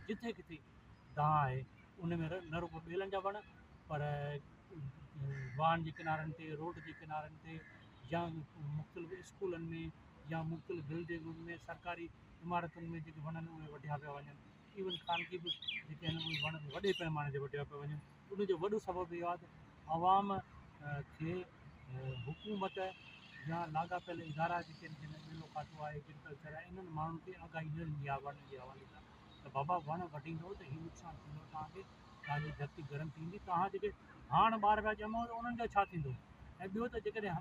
جٿي ڪٿي دانهن آهي ان ۾ نه رڳو ٻيلن جا وڻ پر واهن جي ڪنارن تي، روڊ جي ڪنارن تي يا مختلف اسڪولن ۾ يا مختلف بلڊنگن ۾ سرڪاري عمارتن ۾ جيڪي وڻ آهن اهي وڍيا پيا وڃن. ايون خانگي به جيڪي آهن اهي وڻ وڏي پئماني تي وڍيا پيا وڃن. ان جو وڏو سبب اهو آهي ته عوام کي حڪومت يا لاڳاپيل ادارا جيڪي آهن جن ۾ ٻيلو کاتو آهي، ايگريڪلچر آهي، انهن ماڻهن کي آگاهي نه ڏني آهي وڻن جي حوالي سان ته بابا وڻ وڍيندو ته هي نقصان ٿيندو توهان کي، توهان جي ڌرتي گرم ٿيندي، توهان جيڪي هاڻ ٻار پيا ڄمو ته انهن جو ڇا ٿيندو؟ ۽ ٻيو ته جيڪڏهن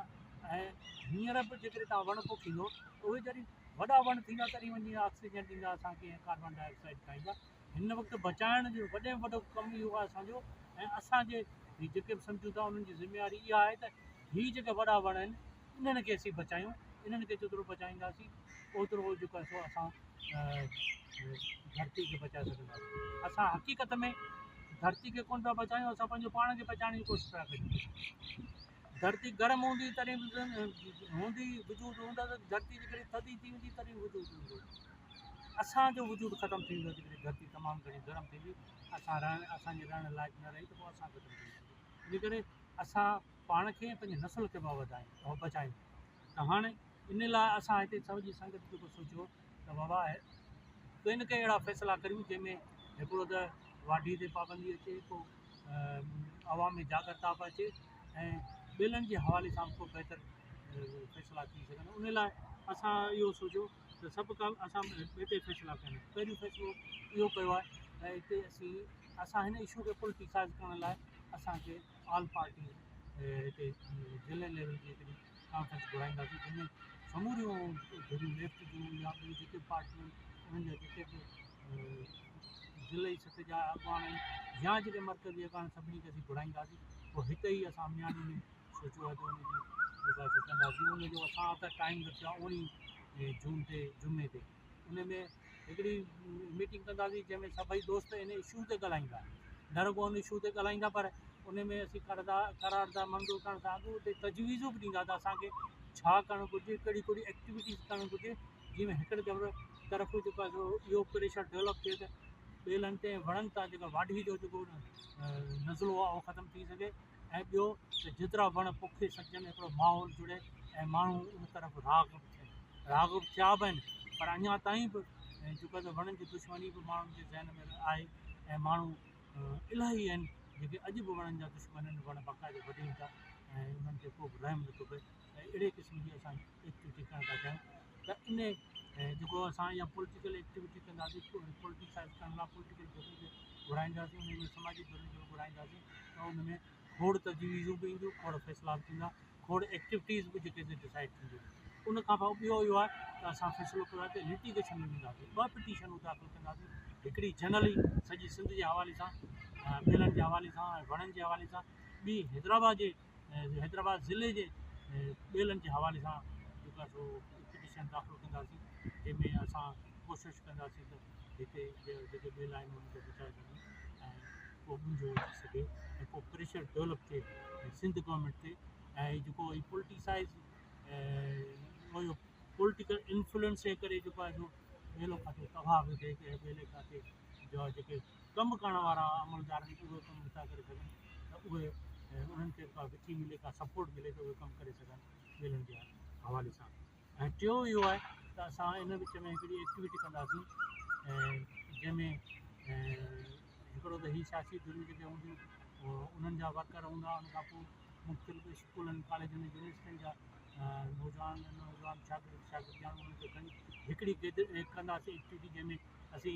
۽ هينئر به جيڪڏهن توهان وڻ پوکيندو ته اهي جڏهن وڏا وڻ ٿيندا تڏهن وڃي آڪسيجن ڏيندا اسان کي ۽ ڪاربان ڊاء آڪسائيڊ کائيندا. هن وقت بچائڻ جو وڏي ۾ وڏو ڪم اهو آهي اسان جو ۽ اسان جي هي جيڪي به سمجهون ٿا انهن جي ذميواري اها آهي ته هي جيڪي وڏا وڻ آهن انهن کي اسين بچايون، انهن کي جيترو بچائينداسين اوترو جيڪو آهي سو اسان ڌرتي کي بچائي سگهنداسين. اسان حقيقت ۾ ڌرتي کي ڪونه پيا بچايون، اسان پنهنجو پاڻ کي بچائڻ جي ڪوشش پيا ڪريون. ڌرتي گرم هوندي تڏهن به هوندي وجود هوندو ته ڌرتي جيڪڏهن ٿڌي ٿي ويندي تڏهن به وجود هوندو. اسان جو وجود ختم ٿي ويندو جيڪڏهن ڌرتي تمام گهڻي گرم ٿيندي اسان رهڻ اسان جي رهڻ لائق نه رهي ته پوء اسان ختم ٿي وينداسين. ان ڪري اسان پاڻ کي ۽ پنهنجي نسل کي پيا وڌايون بچايون ته هاڻي ان لاء اسان هتي سڄي سنگت جيڪو سوچيو ته بابا ڪي نه ڪي اهڙا فيصلا ڪريون جنهن ۾ هڪڙو ته واڍي تي پابندي اچي ڪو عوام ۾ جاڳرتا به اچي ۽ ٻيلن جي حوالي سان به ڪو بهتر فيصلا ٿي سگهن ان لاء اسان اهو سوچيو ته سڀ کان اسان ٻه ٽي فيصلا ڪيا آهن پهريون فيصلو اهو ڪيو آهي ته هتي اسين اسان هن اشو کي پوليٽيسائز ڪرڻ لاء اسانکي آل پارٽي هتي ضلعي ليول جي هڪڙي ڪانفرنس گهرائينداسين جنهن ۾ سموريون ڌريون ليفٽ جون يا ٻيون جيڪي به پارٽيون آهن انهن جا جيڪي به ضلعي سطح جا اڳواڻ آهن يا جيڪي مرڪزي اڳواڻ سڀني کي اسين گهرائينداسين پوء هتي ئي اسان مياڻي ۾ سوچيو آهي ته ان جي جيڪا سو ڪنداسين ان جو اسان ته ٽائيم رکيو آهي اوڻيهه جون تي جمعي تي ان ۾ هڪڙي ميٽنگ ڪنداسين جنهن ۾ سڀئي دوست ان اشو تي ڳالهائيندا نه رڳو ان اشو تي ڳالهائيندا پر ان ۾ اسين قرارداد منظور ڪرڻ سان اڳ اتي تجويزون به ڏيندا ته اسانکي ڇا ڪرڻ گهرجي ڪهڙي ڪهڙي ايڪٽيوٽيز ڪرڻ گهرجي جنهن ۾ هڪڙي طرف جيڪو آهي سو اهو پريشر ڊولپ ٿئي ته ٻيلن تي وڻن تان جيڪا واڍي جو جيڪو نزلو آهي اهو ختم ٿي سگهي ۽ ٻيو ته جيترا وڻ پوکي سگهجن هڪڙو ماحول جڙي ۽ ماڻهو ان طرف راغب ٿين. راغب ٿيا به آهن پر اڃا تائين به جيڪو آهي سو وڻن جي دشمني به ماڻهن جي ذهن ۾ آهي ۽ ماڻهو الاهي آهن جيڪي اڄ به وڻن جا دشمن آهن وڻ باقاعدي وڍين ٿا ۽ انهن تي ڪو به رحم نٿو پئي ۽ اهڙي قسم جي اسان ايڪٽيوٽي ڪرڻ ٿا چاهيون ته ان جيڪو اسان يا پوليٽيڪل ايڪٽيوٽي ڪنداسين پوليٽيسائز ڪرڻ لاء پوليٽيڪل ڌرين کي گهرائينداسين ان ۾ سماجي ڌرين کي به گهرائينداسين ته ان ۾ کوڙ تجويزون به اينديون کوڙ فيصلا به ٿيندا کوڙ ايڪٽيوٽيز به جيڪي سي ڊسائيڊ ٿينديون ان کان پوء ٻيو اهو آهي ته اسان فيصلو ڪيو آهي ته لٽيگيشن ۾ وينداسين ٻه پٽيشنون داخل ڪنداسين هڪڙي جنرلي سڄي سنڌ جي حوالي سان ٻيلن جي حوالي سان ۽ وڻن جي حوالي سان ٻي حيدرآباد جي حيدرآباد ضلعي جي ٻيلن جي حوالي سان جيڪو آهي سو پٽيشن داخل ڪنداسين جنهن ۾ اسان ڪوشش ڪنداسين ته هتي جيڪي ٻيلا آهن انهن کي بچائي سگهون ۽ ڪو ٻنجو اچي سگهي ۽ ڪو پريشر ڊولپ ٿئي سنڌ گورنمينٽ تي ۽ جيڪو هي پولٽيسائز اهو پولٽيڪل انفلوئنس جي ڪري جيڪو آهي سو ٻيلو کاتو تباهه پيو ٿئي ڪنهن ٻيلي کاتي جا جيڪي ڪم ڪرڻ وارا عملدار آهن اهي ڪم نٿا ڪري سگهن ته اهي انهن کي ڪا وٿي ملي ڪا سپورٽ ملي ته اهي ڪم ڪري سگهن ٻيلن جي حوالي سان ۽ ٽيون اهو آهي ته اسان ان وچ ۾ هڪڙي ايڪٽيوٽي ڪنداسين جنهن ۾ هڪڙو ته هي سياسي ڌريون جيڪي هونديون انهن جا ورڪر هوندا ان کان پوء مختلف اسڪولن ڪاليجن يونيورسٽين جا نوجوان نوجوان شاگرد شاگردياڻيون انهن کي کڻي هڪڙي ڪنداسين ايڪٽيوٽي جنهن ۾ اسين